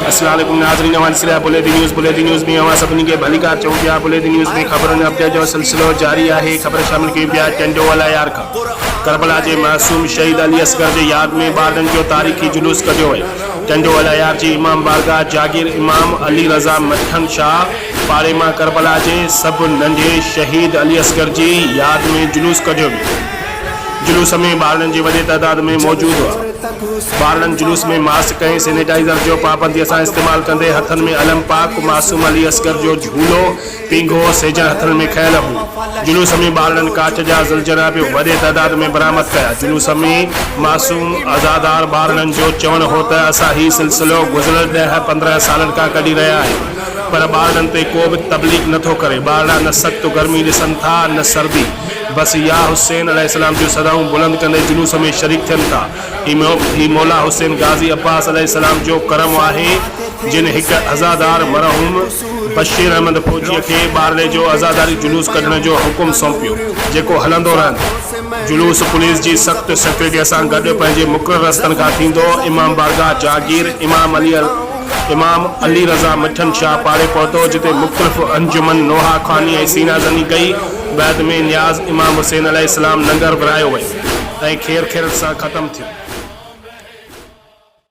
اسلام عليڪم ناظرين اوهان ڏسي رهيا بليدي نيوز بليدي نيوز ۾ اوهان سڀني کي ڀليڪار چئون پيا بليدي نيوز ۾ خبرن ۽ اپڊيٽ جو سلسلو جاري آهي خبر شامل ڪيون پيا ٽنڊو الهيار کان ڪربلا جي معصوم شهيد علي اصغر جي ياد ۾ ٻارڙن جو تاريخي جلوس ڪڍيو ويو ٽنڊو الهيار جي امام بارگاهه جاگير امام علي رضا مٺن شاهه پاڙي مان ڪربلا جي سڀ ننڍي شهيد علي اصغر جي ياد ۾ جلوس ڪڍيو ويو. جلوس ۾ ٻارڙن جي وڏي تعداد ۾ موجود هئا. ٻارڙن جلوس ۾ ماسڪ ۽ سينيٽائيزر جو پابندي سان استعمال ڪندي هٿن ۾ علم پاڪ، معصوم علي اصغر جو جهولو، پينگهو، سيجڻ هٿن ۾ کنيل هو. جلوس ۾ ٻارڙن ڪاٺ جا ذوالجناح به وڏي تعداد ۾ برآمد ڪيا. جلوس ۾ معصوم عزادار ٻارڙن جو چوڻ هو ته اسان هي سلسلو گذريل ڏهه 15 سالن کان ڪڍي رهيا آهيون پر ٻارڙن تي ڪو به تبليغ نٿو ڪري، ٻارڙا نه سخت گرمي ڏسن ٿا نه سردي. بس يا حسين عليه السلام جون صدائون بلند ڪندي جلوس ۾ شريڪ ٿين ٿا. هي مولا حسين غازي عباس عليه السلام جو ڪرم آهي جن هڪ عزادار مرحوم بشير احمد فوجيء کي ٻارڙي جو عزاداري جلوس ڪڍڻ جو حڪم سونپيو جيڪو هلندو رهندو. جلوس پوليس جي سخت سيڪيورٽيء سان گڏ پنهنجي مقرر رستن کان ٿيندو امام بارگاهه جاگير امام علي امام علي رضا مٺن شاهه پاڙي پهتو جتي مختلف انجمن نوحا خواني ۽ سينا زني ڪئي. بعد ۾ نياز امام حسين عليه السلام لنگر ورهايو ويو ۽ خير خيرت سان ختم ٿيو.